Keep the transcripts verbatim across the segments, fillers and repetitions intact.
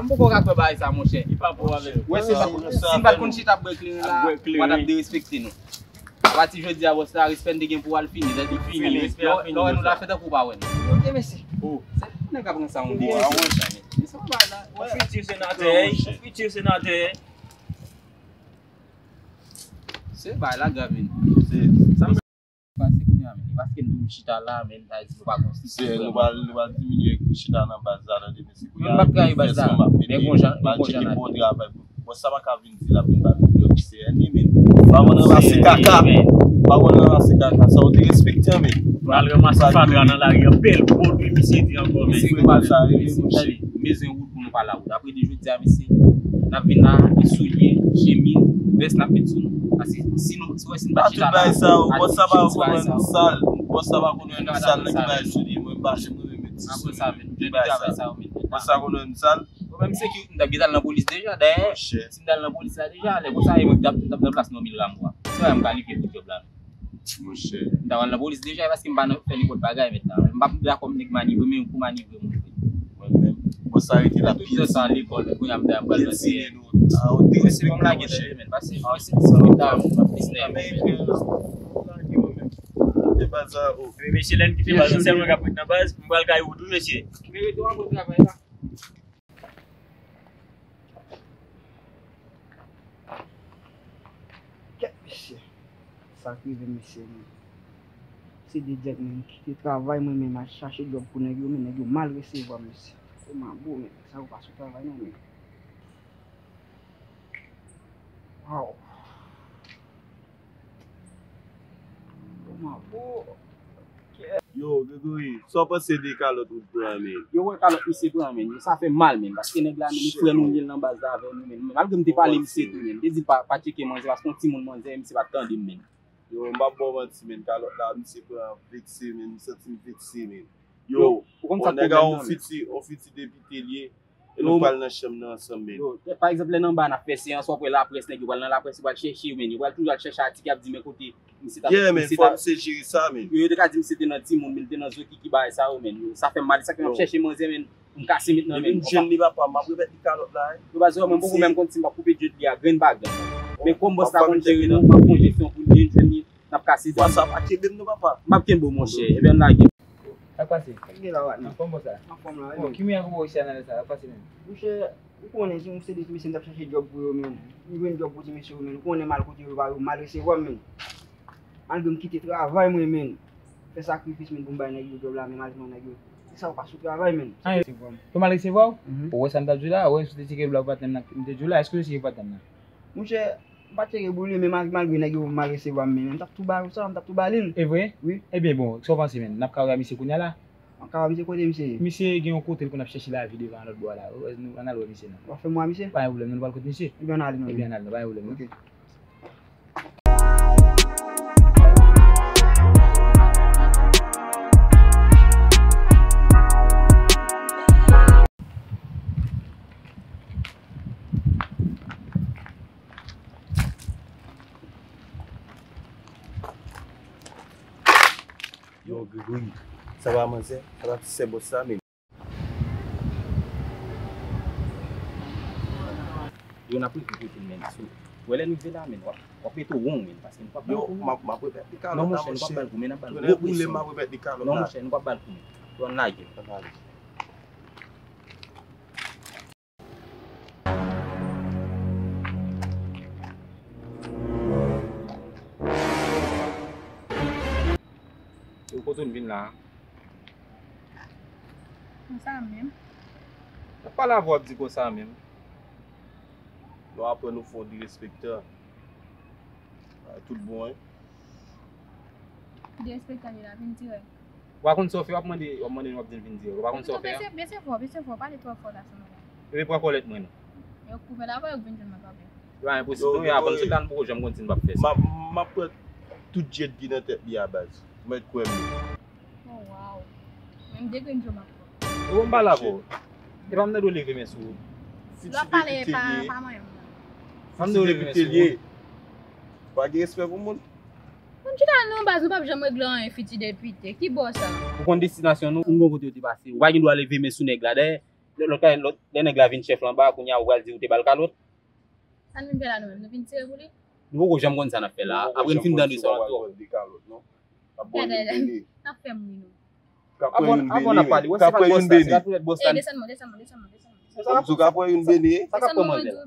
Ah, m poko ka kwè bagay sa, monchè. Li pa bon avèk. Wè, se pa, si m pa t konn chita ap bwè kleren la, w pa t ap derespekte nou. Apati jodi a, bòs la, respè n te gen pou al fini. Lè l fini, lè w wè nou la, fè tankou w pa wè n. Ok, mèsi. Oh, se nèg ap pran sa yon devan. Mèsi. Yon fiti senatè, yon fiti senatè. Se bagay la grav, men. Se sa m pase kounye a, men. E paske m di w chita la, men, sa vle di nou pa konstitye. Se, nou pral, nou pral diminye chita nan baz la, tande, mesye. Kounye a, m p ap trayi baz la, men gon jan, gon jan n ap bon travay. Bòs sa pa ka vin di l ap vin ba nou djòb, se ènmi, men. Pa konn ranmase kaka. Pa konn ranmase kaka. Sa w te respekte, men. Pral ranmase fatra nan lari an, bèl pwodui misye di ankò, men. Se kòman sa rele, monchè. Bezwen wout pou nou pa la wout. Apre de jodi a, mesye, n ap vin la, e soulye, chemiz, vès n ap met sou nou. Paske si nou, si w wè si n pa chita la, a tout bagay sa yo, bòs sa pa konn wè nou sal. Bòs sa pa konn wè nou sal nan ki bagay soulye. Mwen, m pa janm renmen ti soulye. Apre sa, men, nou jwenn travay sa yo, men. Bòs sa konn wè nou sal. Bon, menm se ki m t ap gentan al nan polis deja, dayè, si m t al nan polis la deja, lè konsa, e mwen ki t ap, t ap nan plas Normil Rameau a. Se pa m kalifye pou djòb la, non. Monchè. M ta pral nan polis deja, e paske m pa nan fè nenpòt bagay, mèt la. M p ap dakò m nèg manevre, men pou manevre moun vre. Mwen menm. Bon, sa rete la. Tout tan sa lekòl, men kounye a m ta pral nan seyè. Ah, ou te respekte, monchè. Mwen se pou m lage tèt, men, paske, ah, se, se, m ta, m ap plis nève, men. Lage mwen menm. Te baz sa, oh. Men mesye, lè n kite baz la, sèl mwen k ap ret nan baz, m pral kay ou tou, mesye. Men rete w ap travay la. Kèt mesye. Sa k rive mesye, men. Se de djèt, men, kite travay mwen menm al chache djòb pou nèg yo, men nèg yo mal resevwa m, mesye. Se mabo, men, sa yo pa sou travay non, men. Waw. Yo, Gregory, sa w panse de kalòt ou pran, men? Yo, wè kalòt misye pran, men. Sa fè m mal, men. Paske nèg la, men, li frè nou, li nan baz la avè nou, men. Malgre m te pale misye tou, men. M te di l pa, pa tcheke manzè, paske yon timoun manzè, misye pa t tande m, men. Yo, m p ap ba w manti, men. Kalòt la, misye pran vekse, men. M santi m vekse, men. Yo, ou konn sa k pwoblèm nan, men. Nèg la, yon fiti, yon fiti depite l ye. E nou pral nan chanm nan ansanm, men. Yo, pa egzanp, lè n anba n ap fè seyans, w ap wè laprès, nèg yo pral nan laprès, yo pral chèche yo, men. Yo pral toujou al chèche atik, y ap di, men kote misye t ap, yeah, men, fò misye jere sa, men. Yo, yo te ka di misye te nan timoun, men li te nan zo kiki bagay sa yo, men. Yo, sa fè m mal, sa fè m ap chèche manzè, men, pou m kase met nan men. Depi m jwenn li, papa, m ap remèt li kalòt la, wi. Yo, baz, mwen, m poko menm konn si m p ap koupe djòb li a grenn pa grenn. Men kòm bòs la konn jere nou, m ap fè yon jesyon pou li, jwenn li, n ap kase djòb. Papa, sa pa kenbe m non, papa. M ap kenbe w, monchè. Ebyen, n lage. Sa k pase? Sa k gen la, patnè? Anfòm konsa? Anfòm la, wi. Bon, ki mwen ak ou isi a nan lè sa? Sa k pase menm? Monchè, ou konnen, se yon seri de ti mesye m t ap chache djòb pou yo, men. M jwenn djòb pou ti mesye yo, men. Ou konnen mal kote yo, yo mal resevwa m, men. Malgre m kite travay mwen, men. Fè sakrifis, men, pou m bay nèg yo djòb la, men malgre nèg yo. Se sa, ou pa sou travay, men. An, yo mal resevwa w? Mhm. Ou wè sa m t ap di w la? Ou wè si w te tcheke djòb la pou patnè m nan, m te di w la, èske w te tcheke patnè m nan? Monchè, M pa t cheke pou li, men mal-, malgre nèg yo mal resevwa m, men m t ap tou ba yo sa, m t ap tou ba li l. E vre? Wi. Ebyen, bon, sa w panse, menn? N ap ka wè misye kounye a la? M ap ka wè misye kote misye ye? Misye gen yon kote l konn ap chèche lavi devan lòt bò a la. Ann al wè misye non. W ap fè m wè misye? Pa gen pwoblèm, non, nou pral kot misye. Ebyen, ann ale non. Ebyen, ann ale non, pa gen pwoblèm. Ok. Yo, Gregory, sa va manzè? Sa va ti sè bòs la, men. Yo, n ap rive kote l, men. So, wè lè n rive la, men, w ap, w ap rete won, men, paske nou p ap ba l kou, men. Yo, m ap, m ap remèt li kalòt la, monchè. Non, monchè, nou p ap ba l kou, men, n ap ba l gwo presyon. M ap remèt li kalòt la. Non, monchè, nou p ap ba l kou, men. Yo, ann lage l. Ann lage l. Yo, kote w vin la a? Konsa menm. Ou pale avè w ap di konsa menm. Non, apre nou fè w derespektan. Tout bon, wi. Derespektan li la, vin dirèk. Ou pa konn sa w fè, w ap mande, w ap mande nou, w ap di n vin dirèk. Ou pa konn sa w fè a? Bese, bese, bese vwa w, bese vwa w, pale twò fò la, sa mwen la. Epi pran kòlèt mwen non. Yo, kouvè la, pa yo vin jwenn mwen kanpe. Yo, enposib non, yo, avan n sot la, nou poko janm konn si n p ap fè sa. M ap, m ap pran tout djed ki nan tèt li a, baz. Ou mèt kwè m. Oh, wow. Menm de grenn djòl m ap pran. Yo, m pale avè w. E pa m nan dwe leve men sou ou. Lè w ap pale, pa, pa manyen m non. Pa m nan dwe leve men sou ou. Pa gen respè pou moun. Moun chita non, baz, nou p ap janm regle anyen, fiti depite. Ki bò sa? Ou konn destinasyon nou, ou konn kote yo te pase. Ou pa gen dwa leve men sou nèg la. Dayè, lè, lòt, lòt, lè nèg la vin chèf la anba, kounye a ou pral di ou te ba l kalòt. Sa n vin fè la nou menm? Nou vin tire pou li? Nou poko janm konn sa n ap fè la. Apre n fin tande sa w ap di. Gade, n ap fè m ri nou. Avan, avan n ap pale, wè se pa bòs la, se pa poutèt bòs la. Eh, desann mwen, desann mwen, desann mwen, desann mwen. Sa k ap pran manzè la? Sa k ap pran manzè la?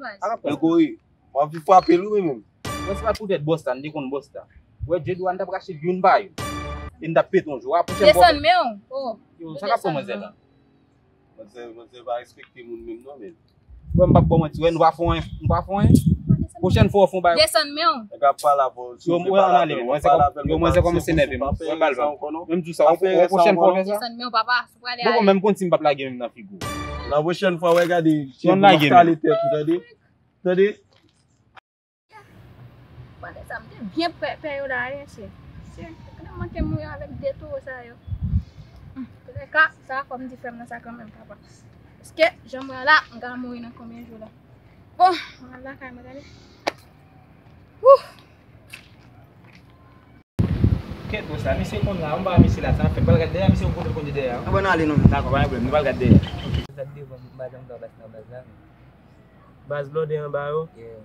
M anvi frape l wi mwen menm. Wè se pa poutèt bòs la, n te konn bòs la. Wè Djedou a, n t ap rache youn pa youn. E n t ap pete yon jou. A pwochèn fwa. Desann men w. Oh. Yo, sa k ap pran manzè la? Manzè, manzè pa respekte moun menm non, men. Wè, m p ap ba w manti, wè, nou pa fè anyen, nou pa fè anyen. Pwochèn fwa w fè yon bagay. Desann men w. Nèg ap pale avè w, si w vle pale avè l, w ap pale avè l, men pa sou, pa fè erè sa ankò non. Menm di w sa, pa fè erè sa ankò non. Pwochèn fwa w fè sa. Desann men w, papa, si w prale ale. Bon, menm konn si m p ap lage menm nan figi w. Nan pwochèn fwa, wè, gade, cheri, m ap kale tèt ou, tande? Tande? Pandan sa, m te byen pè, pè yo la, wi, mesye. Mesye, yo te manke mouri avèk de towo sa yo. Hmm, antoulèka, sa fò m di frè m nan sa kanmenm, papa. Paske, jan m wè a la, m ka mouri nan konbyen jou la. Bon, mwen al lakay mwen, tande. Wouh! Kèt bòs la, misye konn la, m pa misye la, sa fè, pral gad dèyè, misye konn, konn dèyè. Bon, n ale non. Dakò, pa gen pwoblèm, nou pral gad dèyè. Sa devan, m pa janm ka pase nan baz la. Baz blòdè anba yo? Yeah.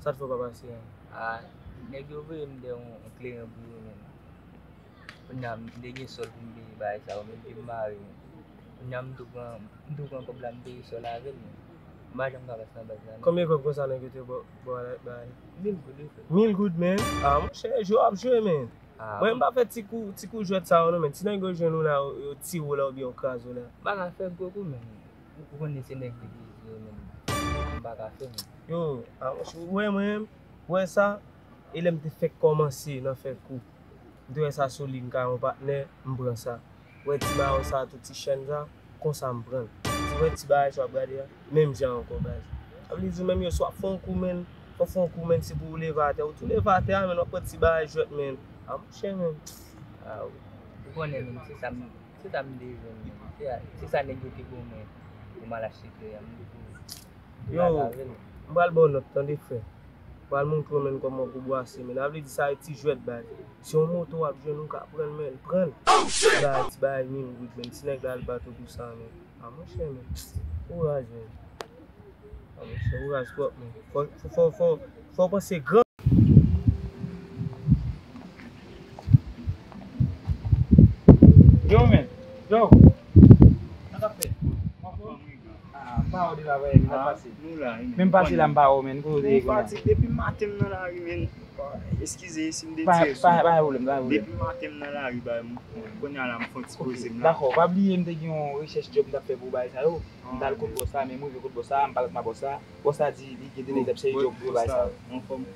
Sa t fè w pa pase a? Ah, nèg yo voye m dèyè yon, yon kleren pou yo menm. Kounye a, m te gen sòl pou m peye bagay sa yo, men m te mare. Kounye a, m tou pran, m tou pran kòb la, m peye sòl avè l, men m pa janm ka pase nan baz la, non. Konbyen kòb konsa nèg yo te ba w, ba w la, bay? Mil goud, wi, frè. Mil goud, men? Ah, monchè, jwe w ap jwe, men. Ah, mwen, m pa fè ti kou, ti kou jwèt sa yo, non, men. Ti nèg yo jwenn ou la, yo, yo tire w la, oubyen yo kraze w la. M pa ka fè gwo kou, men. Ou, ou konnen se nèg legliz yo menm. M pa ka fè, men. Yo, a, ou wè mwen, ou wè sa, e lè m te fèk kòmanse nan fè kou, m te wè sa sou li, m ka yon patnè, m pran sa. Ou wè ti bawo sa, tout ti chèn sa, konsa m pran l. Ou wè ti bagay sa w ap gade a, menm jan ankò, baz. Sa vle di menm yo, si w ap fè yon kou, menn, fò w fè yon kou, menn, se pou w leve atè, ou tou leve atè a, menn, w ap pran ti bagay jwèt, menn. A, monchè, menn. A, ou konnen, menn, se sa m Se sa m te jwenn menm. Se, se sa nèg yo te ban mwen pou m al achte kleren an. M te tou, m te lage avè l. Yo, m pral ba w nòt, tande, frè. M pral montre w menm kòman pou bwase, menn. Sa vle di sa e ti jwèt, baz. Se yon moto w ap jwenn, ou ka pran l, menn. Pran l. Ti bagay, ti bagay mil goud, menn. Ti nèg la al bat ou pou sa, menn. A, monchè, menn. Kouraj, menn. A, monchè, kouraj twòp, menn. Fò, fò, fò, fò, fò w panse gran. Yo, men. Yo. Sa k ap fèt? Ah, m pa wè w deja, men, sa k pase? Nou la, wi, men. Menm pase la, m pa wè w, men. Kote w te ye kounye a? Fatig depi maten, m nan lari, men. Eskize si m detire sou ou. Pa gen pwoblèm, pa gen pwoblèm. Depi maten m nan lari, bay, m, kounye a la m fè yon ti poze m la. Dakò, pa bliye m te gen yon rechèch djòb m t ap fè pou bagay sa yo. M t al kot bòs la, men m rive kot bòs la, m pale ak bòs la. Bòs la di li gen de nèg k ap chèche djòb pou bagay sa yo. Anfòm?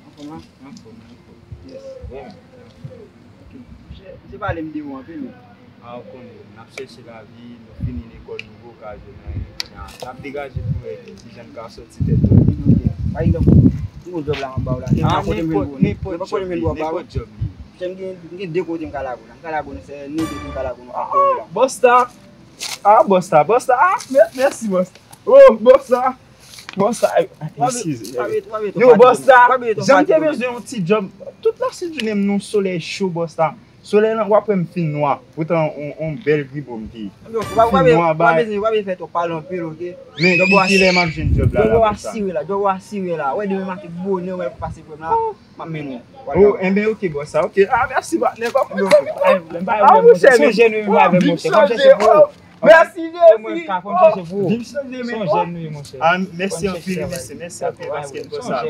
Anfòm la? Anfòm, anfòm. Yes. Wi, men. Ok. Misye, misye pale m de ou anpil, men. A, ou konnen, n ap chèche lavi, nou fini lekòl, nou poko ka jwenn anyen. N ap degaje pou wè kijan n ka sòti tèt nou. Ok. Pa egzanp, m gon djòb la m ap ba w la. Se nan kote m jwenn djòb, nenpòt djòb li, nenpòt djòb li. Paske m gen, m gen de kote m ka lage w la. M ka lage w nan, se nan de kote m ka lage w nan faktori la. Bòs la! Ah, bòs la, bòs la. Ah, mè-, mèsi, bòs. Oh, bòs la. Bòs la. Ay, eskize. Yo, bòs la. Jan m te bezwen yon ti djòb. Tout lasit jounen m nan solèy cho, bòs la. Solèy lan, w ap wè m fin nwa. Poutan, on, on bèl gribo m te ye. Fin nwa, bay. Ou pa bezwen fè twòp pale anpil, oke? Men, ki, kilè m ap jwenn djòb la, la, bòs la? Djòb ou asire la, djòb ou asire la. Wè, demen maten bonè, wè, pou pase pou m la. M ap mennen w. Oh, enben, oke, bòs la, oke. Ah, mèsi, patnè, pa pwoblèm. Ah, monchè, sonje nou, pa avè monchè. Fò m chèche pou ou. Mèsi, Jezi. Vin chanje, men. Sonje nou, monchè. Ah, mèsi anpil, mesye, mèsi anpil, paske n fè sa.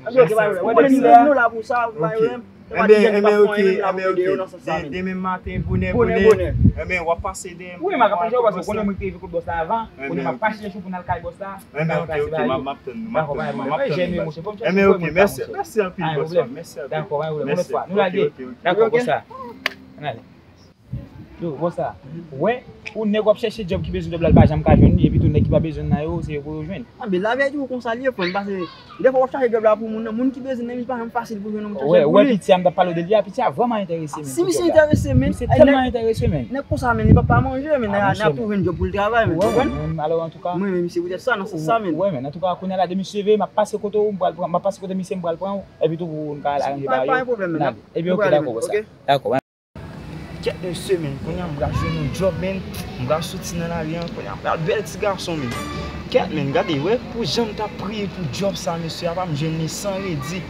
Ou konnen nou la pou sa, ou pa wè. Enben, enben, oke, enben, oke. De-, demen maten, bonè, bonè. Enben, w ap pase dèyè m. Wi, m ap pase dèyè w, paske ou konnen mwen te rive kot bòs la avan. Konnen m ap pase chèche w pou n al kay bòs la. Enben, oke, oke, m ap, m ap tann nou, m ap tann nou, m ap tann nou. Enben, oke, mèsi, mèsi anpil, bòs la, mèsi anpil. Dakò, pa gen pwoblèm, yon lòt fwa. Nou lage. Dakò, bòs la. Ann ale. Yo, bòs la. Wè, ou nèg w ap chèche djòb ki bezwen djòb la, l pa janm ka jwenn li, epi tou nèg ki pa bezwen nan yo, se yo pou yo jwenn. Anben, lavi a toujou konsa l ye, frè m, paske dèfwa w ap chache djòb la pou moun nan, moun ki bezwen nan li, li pa janm fasil pou jwenn yon moun chache pou li. Wè, wè, piti a m t ap pale w de li a, piti a vrèman enterese, men. Si misye enterese, men. Misye tèlman enterese, men. Nèg konsa, men, li p ap pa manje, men, n a, n a ap tou jwenn djòb pou l travay, men, ou konprann? Alò, antouka. Mwen menm, misye poutèt sa, nan sans sa, men. Wè, men, antouka, kounye a la, demen misye veye, m ap pase kote w, m pral pran, m ap pase kote misye, m pral pran w, epi tou pou n ka al aranje bagay yo. Pa gen pwoblèm, men. Epi, oke, dakò, bòs la. Dakò. Kèt, yon semèn, kounye a m pral jwenn yon djòb, men. M pral soti nan lari a, kounye a m pral bèl ti gason, men. Kèt, men, gade, wè, pou jan m t ap priye pou djòb sa, mesye, apa m jwenn li san redi.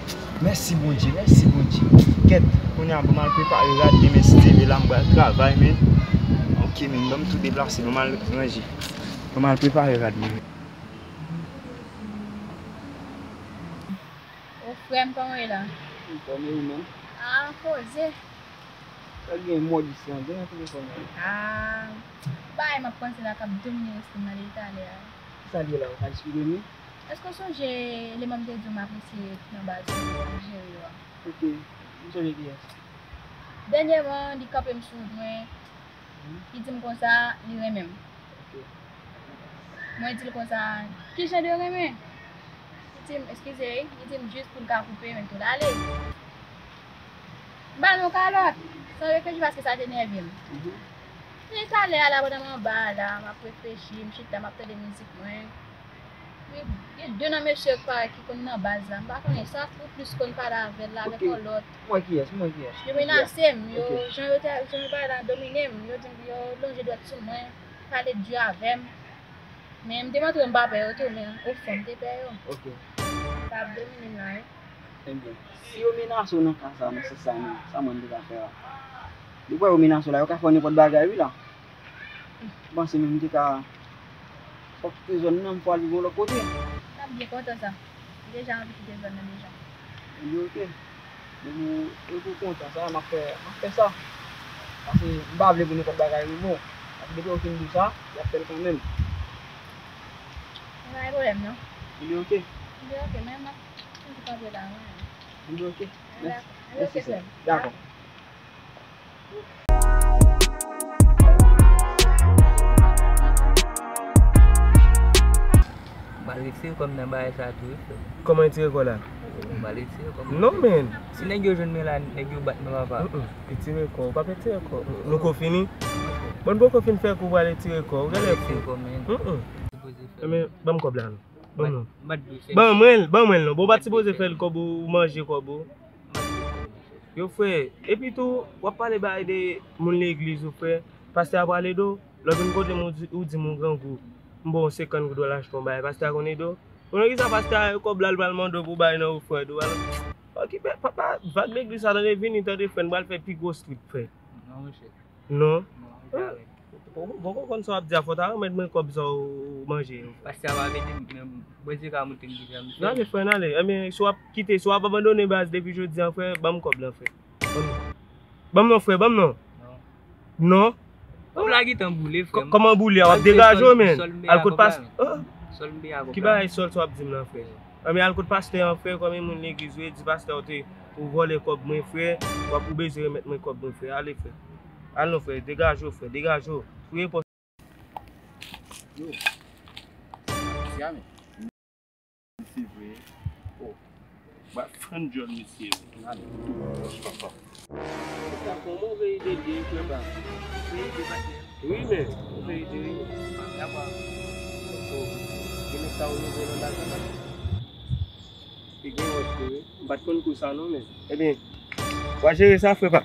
Mèsi, Bondye, mèsi, Bondye. Kèt, kounye a, ban m al prepare rad, demen, si Dye vle, la m pral travay, men. Oke, men, ban m tou deplase, ban m al ranje. Ban m al prepare rad, men. O, frè m, kòman w ye la? Anfòm, e ou menm? Ah, poze. Sa gen mòd isi an, gen nan telefòn nan. Ah, bagay m ap panse la k ap domine lespri m nan depi talè a. Kisa l ye la, ou ka eksplike m li? Èske w sonje eleman m te di w m apresye nan baz yo, jere yo a? Ok, m sonje kiyès. Dènyèman, li kanpe m sou wout mwen, li di m konsa, li renmen m. Ok. Mwen di l konsa, ki jan de renmen? Li di m, eskize, li di m jis pou l ka koupe, men tou l ale. M ba l yon kalòt, san reflechi paske sa te nève m. Mhm. Li talè a la pandan m anba a la, m ap reflechi, m chita, m ap tande mizik mwen. Gen, gen de nan mesye k parèt ki konn nan baz la, m pa konnen, sa ou plis konn pale avè l la, avèk yon lòt. M wè kiyès, m wè kiyès. Yo menase m, yo, jan yo te, jan yo pale la domine m, yo di m, yo lonje dwèt sou mwen, pale di avè m. Men m te montre m pa pè yo tou, men ofon m te pè yo. Ok. Sa ap domine m la, wi. Ebyen, si yo menase w nan ka sa, nan sans sa, men sa mwen m te ka fè a? Depi yo menase w la, yo ka fè w nenpòt bagay, wi la. M panse menm m te ka, fò kite zòn nan, m fò al viv yon lòt kote. M ap byen kontan sa. M deja anvi kite zòn nan deja. Ebyen, ok. Depi w, depi w kontan sa, m ap fè, m ap fè sa. Paske m pa vle pou nenpòt bagay rive w. Paske depi yo fin di w sa, y ap fè l kanmenm. Pa gen pwoblèm, non. Ebyen, ok. Ebyen, ok, men m ap toujou kanpe la, wi. Ebyen, ok. Mèsi. Mèsi, sè. Dakò. M al retire kò m nan bagay sa tou, wi, frè. Kòman retire kò la? M al retire kò m. Non, men. Si nèg yo jwenn mwen la, nèg yo bat mwen, papa. Mm, mm. Retire kò, ou pa p retire kò. Mm, mm. Nou ko fini? Bon, n poko fin fè kou pou al retire kò. Ou genlè fou. M al retire kò, men. Mm, mm. Sipoze fè. Men, ban m kòb la, non. Ban m non. Ban mwen l, ban mwen l non. Bon, ou pa t sipoze fè l kòb ou, ou manje kòb ou. Yo, frè, epi tou, w ap pale bagay de moun legliz ou, frè. Pastè a pral ede w. Lè w vin kote m, ou di, ou di m ou grangou. M ba w senkant goud, w al achte yon bagay. Pastè a konn ede w. Konnen kisa pastè a, kòb la, l pral mande w pou bay nan ofrann ou, al. Okipe, papa, vag legliz sa, tande, vini, tande, frè, n pral fè pi gwo strip, frè. Non, mesye. Non? Non, jamè. Bon, bon, bon, konn sa w ap di a, fò w ta remèt mwen kòb sa w manje yo. Pastè a pa vle di m, men Bondye ka montre m kijan m fè. N ale, frè, n ale. Ebyen, si w ap kite, si w ap abandone baz depi jodi a, frè, ban m kòb lan, frè. Ban m non, frè, ban m non. Non. Non? Kòb la gentan boule, frè. Kòman boule a? W ap degaje w, men. Al kot pastè. Ki bagay sòl sa w ap di m lan, frè? Ebyen, al kot pastè an, frè, kòm e moun legliz ou ye, di pastè a w te, ou vòlè kòb mwen, frè, w ap, ou bezwen remèt mwen kòb mwen, frè. Ale, frè. Al non, frè, degaje w, frè, degaje w. Priye pou. Yo. Mesye a, men. Mesye vre. Oh. Ba fann djòl mesye vre. Tou wòch papa. Sa fè yon move ide li ye, frè pa. Wi, men, move ide wi. Dakò. Gen nèg sa yo nouvo nan bagay la. Li gen wòch li wi. M pa t konn kou sa non, men. Ebyen, w a jere sa, frè pa.